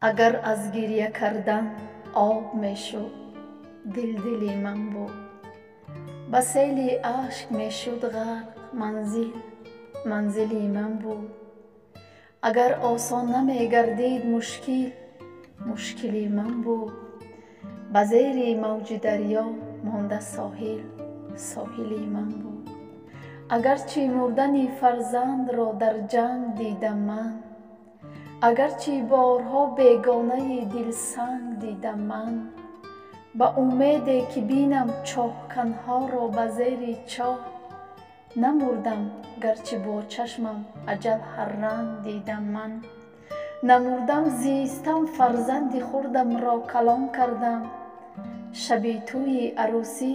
Агар аз гирья кардан об мешуд, дил дили ман буд. Ба сели ашк мешуд ғарқ манзил, манзили ман буд. Агар осон намегардид мушкил, мушкили ман буд. Ба зери мавҷи дарё монда соҳил, соҳили ман буд. Агарчи мурдани фарзандро дар ҷанг дидам ман, агарчи борҳо бегонаи дилсанг дидам ман, ба умеде ки бинам чоҳканҳоро ба зери чоҳ, намурдам, гарчи бо чашмам аҷал ҳарранг дидам ман. Намурдам, зистам, фарзанди хурдамро калон кардам, шаби тӯи арӯсӣ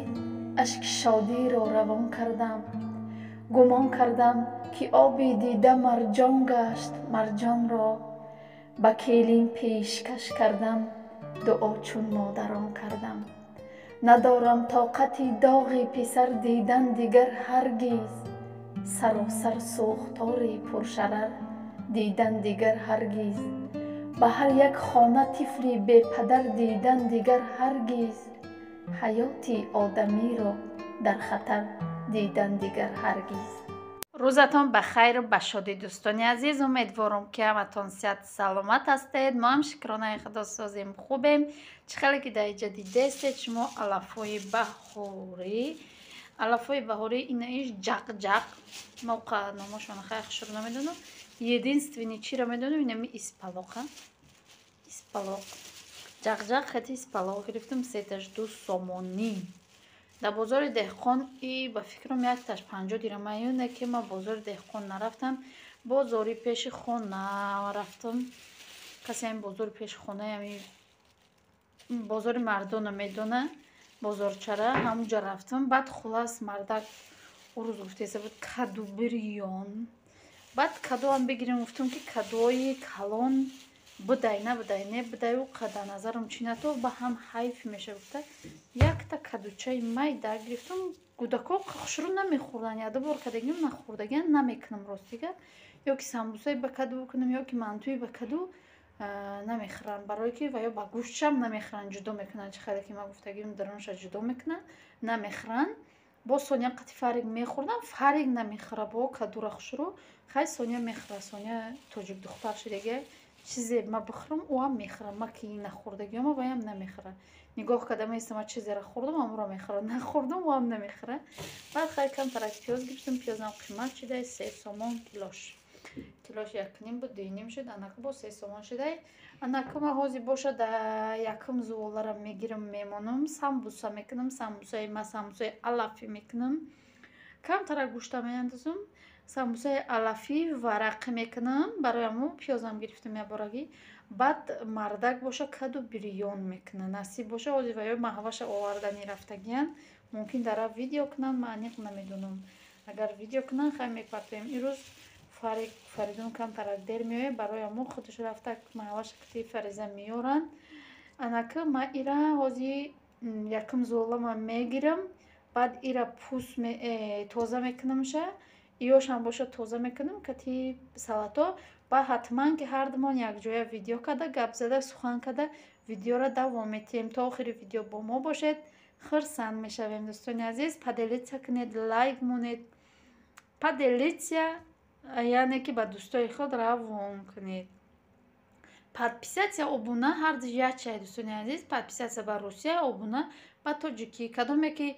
ашки шодиро равон кардам. Гумон кардам, ки оби дида марҷон гашт, марҷонро ба келин пешкаш кардам, дуо чун модарон кардам. Надорам тоқати доғи писар дидан дигар ҳаргиз, саросар сӯхтори пуршарар дидан дигар ҳаргиз, ба ҳар як хона тифли бепадар дидан дигар ҳаргиз, ҳаёти одамиро дар хатар дидан дигар ҳаргиз. Рӯзатон ба хайру ба шодӣ, дӯстони азиз. Умедворам, ки ҳаматон сиҳату саломат ҳастед. Мо ҳам, шукронаи худо, созем, хубем. Чӣ хеле ки дар иҷа дидестед шумо, алафҳои баҳорӣ, алафҳои баҳорӣ, инаиш ҷақҷақ, мавқа номошона хай хушро намедонам. Единственный чиро медонам, инами испалоқа, испалоқ, ҷақҷақ хати испалоқ гирифтам, сеташ 2 сомонӣ. Дар бозори деҳқон и ба фикрам якташ 50 дирам аюне, ки ман бозори деҳқон нарафтам, бозори пеши хона рафтам. Касе ҳамин бозори пеши хона, ҳами бозори мардона медона, бозорчара, ҳамунҷа рафтам. Баъд хулас, мардак ӯ рӯз гуфтеса буд, каду бирён. Баъд кадуам бигирем, гуфтам, ки кадуои калон будай, набудай, не будай, ӯ қадар назарам чӣ нато, ба ҳам ҳайф меша гуфта, якта кадучаи майда гирифтам. Кӯдако хушрӯ намехӯрданд, яду бор кадагим, нахӯрдагиан намекунам, ростига. Ё ки самбусаи ба каду бикунам, ё ки мантуи ба каду намехӯранд, барое ки ва ё ба гӯштшам намехӯранд, ҷудо мекунанд. Чӣ хеле ки ман гуфтагим, дарунша ҷудо мекунанд, намехӯранд. Бо Соня қати Фарик мехӯрдам, Фарик намехӯра бо кадура хушрӯ. Хай, Соня мехӯра, Соня тоҷик духтар шудага, чизе ма бихӯрам, ӯ ҳам мехӯра. Ма ки нахӯрдагиёма, ваям намехӯра. Нигоҳ карда меистам, ма чизеро хӯрдам, амро мехӯра, нахӯрдам, ӯ ҳам намехӯра. Баъд хай, камтарак пиёз гирифтам. Пиёзам қимат шудай, 3 сомон килош. Килош якним буд, дуюним шуд, анака бо 3 сомон шудай. Анака ма ҳозир боша да якум зуволара мегирам, мемонам, самбуса мекунам. Самбусаи ма самбусаи алафӣ мекунам, камтарак гӯшта меандозам, самбусаи алафӣ варақӣ мекунам. Барои ҳамо пиёзам гирифтам якборагӣ. Баъд мардак боша каду бирён мекуна, насиб боша. Ҳозир ва ё маҳваша овардани рафтагиян, мумкин дара видео кунанд, ман аниқ намедонам. Агар видео кунанд, хай, мепартоем. Ирӯз Фаридун камтарак дер меояд, барои ҳамо худаш рафта маҳваша кати Фариза меёранд. Анака ма ира ҳозир якум золама мегирам, баъд ира пӯст тоза мекунамша, иёшам боша тоза мекунам кати салато. Баъд ҳатман ки ҳардумон якҷоя видео карда, гап зада, сухан карда, видеоро давом метиҳем. То охири видео бо мо бошед, хурсанд мешавем. Дӯстони азиз, поделиться кунед, лайк монед. Поделиться, яъне ки ба дӯстои худ равон кунед. Подписаться, обуна ҳарду якчай, дӯстони азиз. Подписаться ба русия, обуна ба тоҷикӣ. Кадоме ки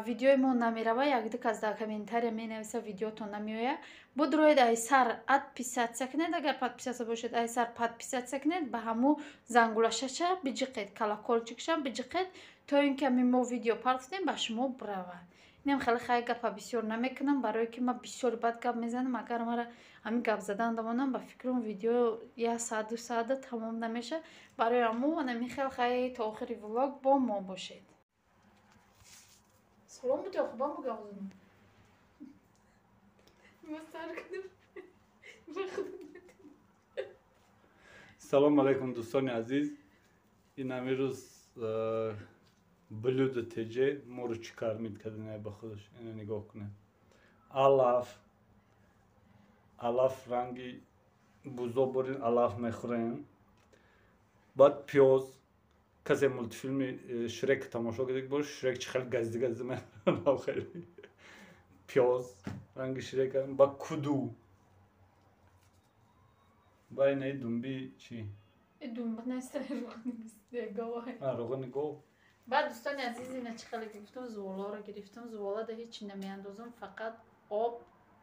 видеои мо намерава, якду кас дар комментария менависа, видеотон намеояд, будроед, айсар отписаться кунед. Агар подписаться бошед, айсар подписаться кунед, ба ҳамун зангулашаша биҷиқед, колокольчикша биҷиқед, то ин ки ҳамин мо видео партофтем, ба шумо биравад. Инам хеле хай, гапа бисёр намекунам, барое ки ман бисёр бад гап мезанам. Агар мара ҳамин гап задан дамонам, ба фикрам, видео як саат, 2 саата тамом намешавад. Барои ҳамун ҳамин хел. Хай, то охири влог бо мо бошед. Салом буд ё хубамо гап задам? Ма сар кунам. Салому алайкум, дӯстони азиз. Ин ҳамин рӯз блюдо теҷе моро чӣ кормить кардана ба худаш, ина нигоҳ кунед. Алаф, алаф, ранги бузо бурин, алаф мехӯрем. Баъд пиёз. Касе мультфилми Шрек тамошо карда бош, Шрек чӣ хеле газида газида мехӯрад, хеле пиёз ранги Шрек, ба куду. Ба инаи думби чӣ? Думба нест, роғани гов. Роғани гов. Баъд, дӯстони азиз, ина чӣ хеле гирифтам, зуволаро гирифтам. Зуволада ҳеҷ намеандозам, фақат об,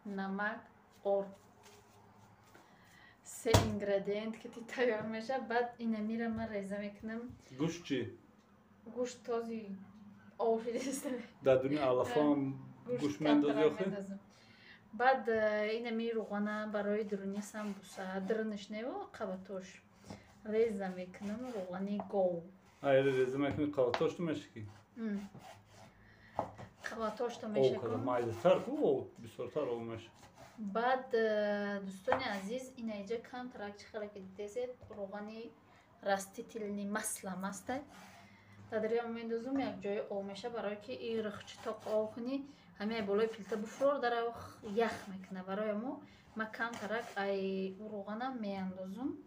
намак, орд, се ингредиент ки ти тайёр мешавад. Баъд ина мира ман реза мекунам. Гӯшт чӣ? Гӯшт този об шидеста. Дар дуни алафоам гӯшт меандозӣ охи? Баъд ина ми руғана барои дуруни самбуса, дурунаш нево, қабатош реза мекунам, руғани гов. Айра реза мекунӣ, қабатошто мешакӣ? Қабатошто мешакам. Майдатар ку, бисёртар об мешак. Баъд, дӯстони азиз, ина иҷа камтарак, чӣ хеле ки дидесед, руғани растительный масло мастай дар дарём мендозум, як ҷои об меша, барое ки и рӯхчи тоқ об кунӣ, ҳамаи болои плита буфурор, дар ях мекуна. Барои мо ма камтарак ай руғанам меандозум.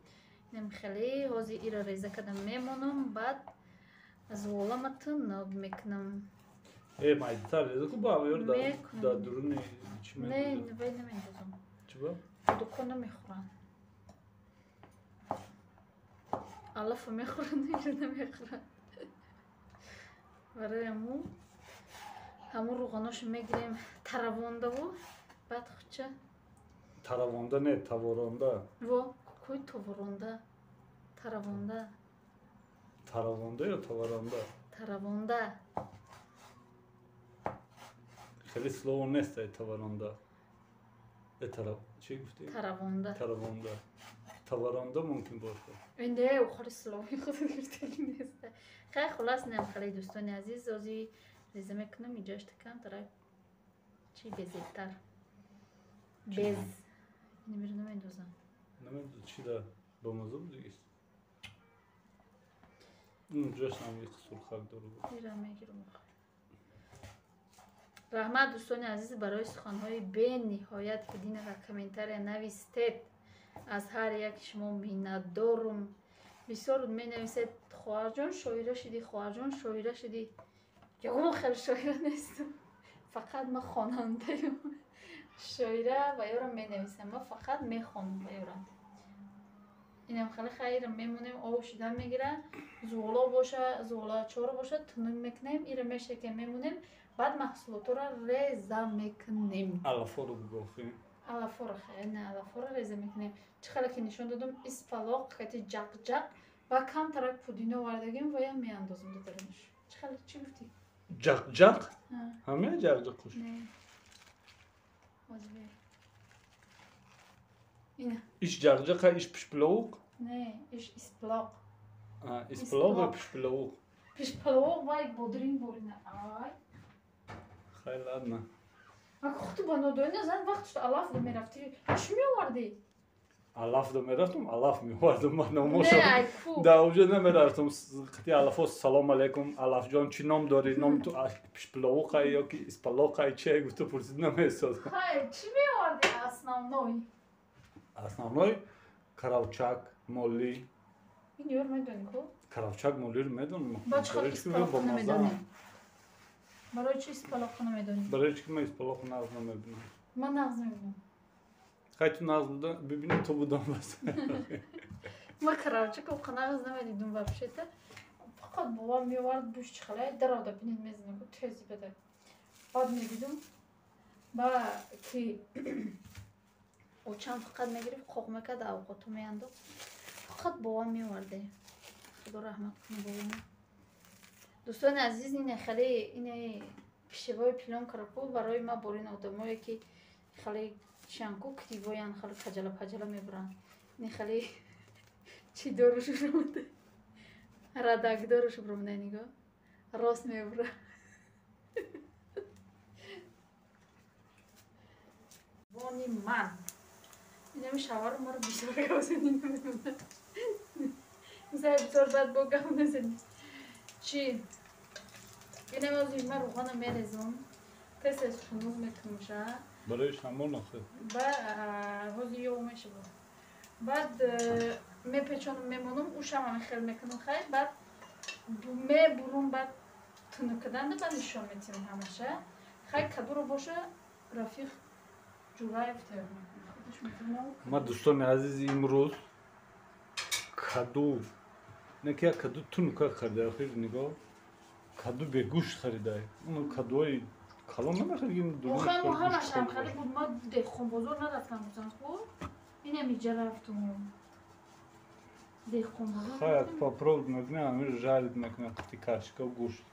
Инам хеле ҳозир ира реза кардам, мемонам, баъд зуволама тунук мекунам. Э, майдатар реза ку, ба ёр дар дуруни чӣ? Не, вай намендозум. Чиба? Дукон намехӯранд, алафа мехӯранд, ира намехӯранд. Барои ҳамун руғаношо мегирем таравондаву баъд хуча. Таравонда не, таворонда. Во, кӯи товоронда, таравонда. Таравонда ё товоронда? Таравонда. Хеле слово нест ай товоронда. Чӣ гуфтӣ? Таравонда. Таравонда, товоронда мумкин бошад. Не, хали слови худ гирифтагӣ нест. Хай, хулас, нем хали, дӯстони азиз, ози реза мекунам, иҷошта камтарак чи безебтар без инамиро намендозам. Намендоз, чи да бамаза будигист, ҷош намиқ сурхак дору. Ира мегирам. Раҳмат, дӯстони азиз, барои суханҳои бениҳоят, ки динага комментария навистед. Аз ҳар яки шумо миннатдорум. Бисёр менависед: «Хоҳарҷон, шоира шидӣ, хоҳарҷон, шоира шидӣ». Ягон хел шоира нестам, фақат ма хонандаем. Шоира ва ёрам менависам, ма фақат мехонам ба ёрам. Инам хеле хайра мемонем, об шидан мегира. Зуволо боша, зуволачоро боша, тунук мекунем, ира мешакем, мемонем, баъд маҳсулотро реза мекунем. Алафоро бугохӣ. Алафоро, не, алафоро реза мекунем. Чӣ хеле ки нишон додум, испалоқ кати ҷақҷақ ва камтарак пудино овардагим, ваям меандозем дударинаш. Чӣ хеле, чӣ гуфтӣ? Ҷақҷақ, ҳамин ҷақҷақ қуш. Не, ҳозир ина. Иш ҷақҷақа, иш пишпиловуқ. Не, иш испалоқ. Испалоқ ва пишпиловуқ. Пишпиловуқ вай бодринг борина, ай. Хай, ладно. Хуту ба нодоина зан вақт шуд, алаф да мерафтӣ, чӣ меовардӣ? Алаф да мерафтам, алаф меовардам, ман номошо да уҷа намерафтам қити алафо. «Салом алейкум, алафҷон, чӣ ном дорӣ? Номи ту пишпиловуқай ё ки испалоқай, че?» гуфта пурсид намесодам. Хай, чӣ меовардӣ основной? Основной каравчак, молӣ. Ин ёр медонӣ ку? Каравчак, молиро медонам. Ба чӣ хотир испалоқро намедонӣ? Барои чӣ испалоқро намедонӣ? Барои чӣ ки ман испалоқро нағз намебинам. Ман нағз мебинам. Хай, ту нағз бибинӣ, ту будам бас. Ман каравчака нағз намедидум вообще-то, фақат бобам меовард, буш чӣ хеле дарода бинед, мезанам тези бада. Баъд медидум ба ки очам фақат мегирифт, қоқ мекард, авқото меандохт. Фақат бобам меоварде, худо раҳмат кунад бобама. Дӯстони азиз, ине хеле ине пищевой плёнка ро ку барои ма борин одамое ки хеле чиянку, кривоян, хеле каҷала паҷала мебуранд, ине хеле чӣ дорушу бромада, радак дорушу бромада, нигоҳ, рост мебура. Бони ман инами шавару маро бисёр гап зани намедонад, бисёр бад бо гап назани. Чӣ, инам озир ман руғана мерезам, тез тез хунук мекунамша. Барои шамол охир. Ба ҳозир ёв мешава. Баъд Мепечонам, мемонам, ушам ҳамин хел мекунам, хай, баъд мебурум, баъд тунук карданда баъд нишон метиҳам ҳамаша. Хай, кадуро боша Рафиқ Ҷураев тайёр мекунад. Худаш метавонад. Ма, дӯстони азиз, имрӯз каду не ки як каду тунука харида, охир нигоҳ, каду бегӯшт харида. Он кадуои калон намехарид. Охир мо ҳамашам хари буд, ма деҳқонбозор нарафтам бузан, хуб? Инам иҷа рафтум. Деҳқонбозор. Хай, як попробовать мекунем, ҳамин жарить мекунем қити картошкаву гӯшт.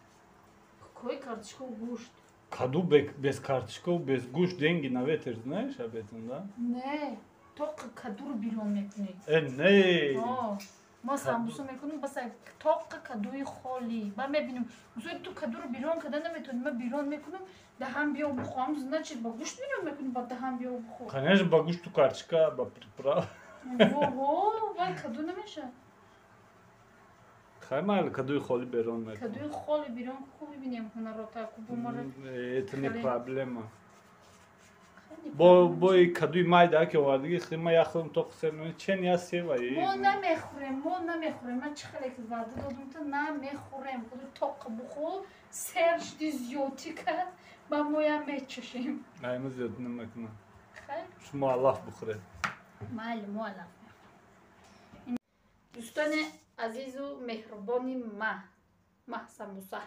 Какой картошкаву гӯшт? Каду без картошкаву без гӯшт деньги на ветер, знаешь об этом, да? Не, тоқа кадуро бирён мекунӣ. Э, не. Ма самбуса мекунем, бас тоқа кадуи холӣ. Ба мебинем, мисол, ту кадуро бирён карда наметавонӣ, ма бирён мекунам, даҳан биё бухӯрам, значит, ба гӯшт бирён мекунӣ, ба даҳан биё бухӯр. Конечно, ба гӯшту картошка, ба приправа. Во, вай каду намешавад. Хай, майли, кадуи холӣ берон мекунам. Кадуи холӣ бирён ку, бибинем ҳунарота ку бумара. Это не проблема. Бо бои кадуи майда ки овардагӣ, хи ма як хӯрам, то сер чен я сева. Мо намехӯрем, мо намехӯрем. Ман чӣ хеле ки ваъда додум, ту намехӯрем. Худи тоқа бухӯр, сер шуди, зиёдтӣ кард, ба моям мечашем. Ай, ма зиёд намекунам. Хай. Шумо алаф бухӯред. Майли, мо алаф мехӯрем. Дӯстони азизу меҳрубони ма самбуса.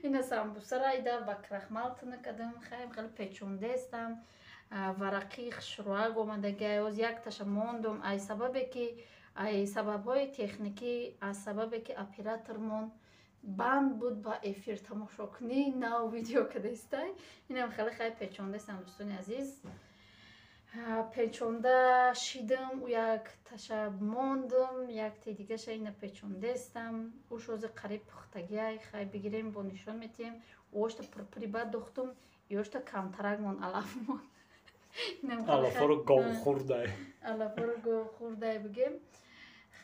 Ина самбусара ида ба крахмал тунук кардам, хайм хеле печондестам, варақи хушрӯак омадагиай, оз якташа мондум, ай сабабе ки ай сабабҳои техникӣ, аз сабабе ки оператормон банд буд ба эфир тамошокунӣ, нав видео кардастай. Инам хеле хай печондестам, дӯстони азиз. Печонда шидам, ӯ як таша мондум, якте дигаша ина печондестам. Уш ҳозир қариб пухтагиай, хай бигирем, бо нишон метиҳем. Ошта пурпури бад духтум, ёшта камтарак мон, алаф мон. Алафоро говхӯрдай. Алафоро говхӯрдай бигем.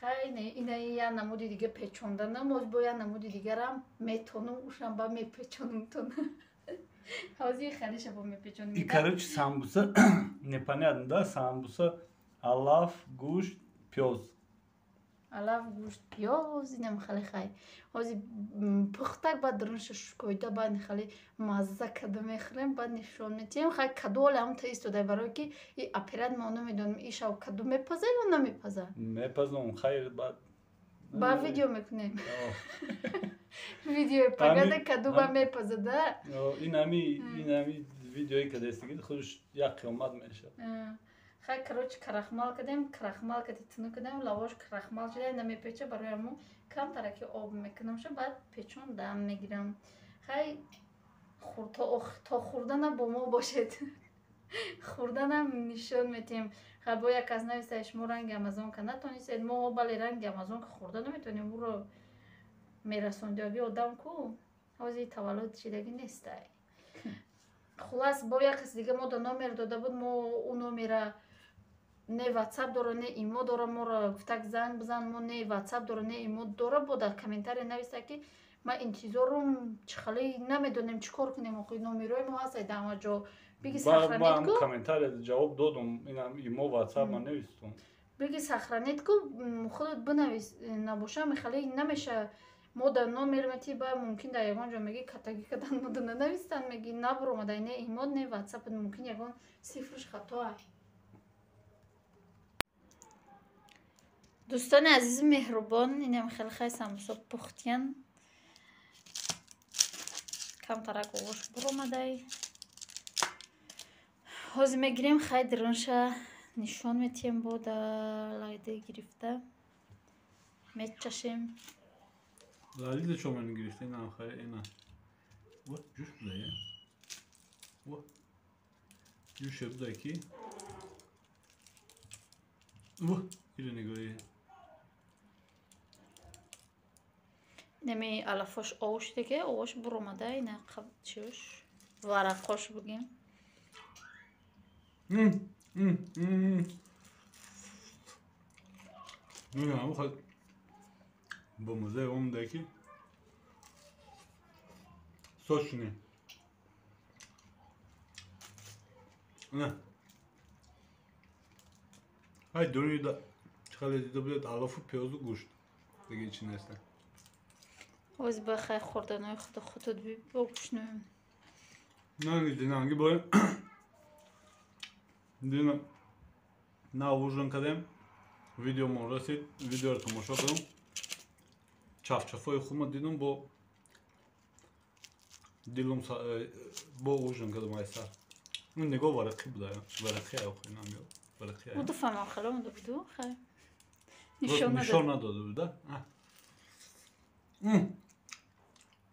Хай, ина я намуди дига печонданам, оз бо я намуди дигарам метонум, ушам ба мепечонум тон. Ҳозир халиша бо мепечонем. И, короче, самбуса непонятно, да? Самбуса, алаф, гӯшт, пиёз. Алаф, гӯшт, пиёз, инам хеле хай. Ҳозир пухтак, баъд дарунша шукоида, баъд хеле мазза карда мехӯрем, баъд нишон метиҳем. Хай, каду оле ҳам та истодай, барое ки и операт мо намедонем, и шав каду мепаза ё намепаза? Мепазам, хайр, баъд. Ба видео мекунем. Видеои пагада каду ба мепаза, да? Ин ҳами видеое кадастиги худаш як қиёмат мешавад. Хай, короче, крахмал кардем, крахмал кади тунук кардем, лавош крахмал шуда намепеча, барои ҳамун камтараки об мекунамша, баъд печон дам мегирам. Хай, то хӯрданам бо мо бошед. Хӯрданам нишон метиҳем. Хай, бо як кас нависта, шумо ранги амазонка натонистед. Мо бале, ранги амазонка хӯрда наметавонем, ӯро мерасондиёги одам ку ҳозир таваллуд шидагӣ нестай. Хулас, бо як каси дига мо да номер дода буд, мо ӯ номера не ватсап дора, не имо дора, моро гуфтак занг бизан, мо не ватсап дора, не имо дора, бо дар комментария нависта ки ма интизорум, чӣ хеле намедонем чӣ кор кунем, охи номерои мо ҳастай дар ҳама ҷо. Биги сохранить ку. Комментария ҷавоб додум, инам имо, ватсап ма навистум. Биги сохранить ку, худат бинавис, набоша мехеле намеша. Мо дар номер мети, ба мумкин дар ягон ҷо меги катагӣ кадан, мо да нанавистан, меги набуромада не имо, не ватсап, мумкин ягон цифрш хато ай. Дӯстони азизу меҳрубон, инам хеле хай самбуса пухтиян. Камтарак оғош буромадай. Ҳозир мегирем, хай дарунша нишон метиҳем, бо да лайда гирифта мечашем. Лалида чо ман гирифта, ина хай, ина. Ва, ҷӯш буда, я. Ва. Ҷӯше буда ки. Ва, иро нигоҳи. Неми алафош овш диге, овош буромада, ина чиош варақош бугем. Не, ухад бо мазаи омада ки сочный. На. Ай, дуруни да. Чӣ хеле дида будед, алафу пиёзу гӯшт, дига ҳечи неста. Оз ба хай хӯрданои худо худот бо гӯшноем. Нанги динанги бой дина на ужин кардем, видеомон расид, видеоро тамошо кардам, чафчафои худма дидум, бо дилум бо ужин кардам. Ай сар ин нигоҳ варақӣ буда, варақӣ охинам ё варақӣ. Уду фамон хело унду буду хай. Нишон надода буда.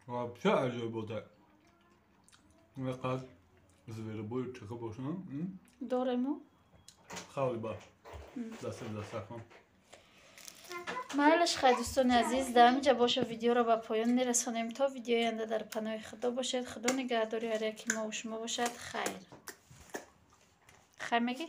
Вообще аҷоибота, қад зверобой чиха бошам. Дорему. Хавли ба даста дастархон. Майлаш, хай, дӯстони азиз, дар ҳаминҷа боша, видеоро ба поён мерасонем. То видеои оянда дар паноҳи Худо бошед. Худо нигаҳдори ҳар яки мову шумо бошад. Хайр, хайр мегӣ.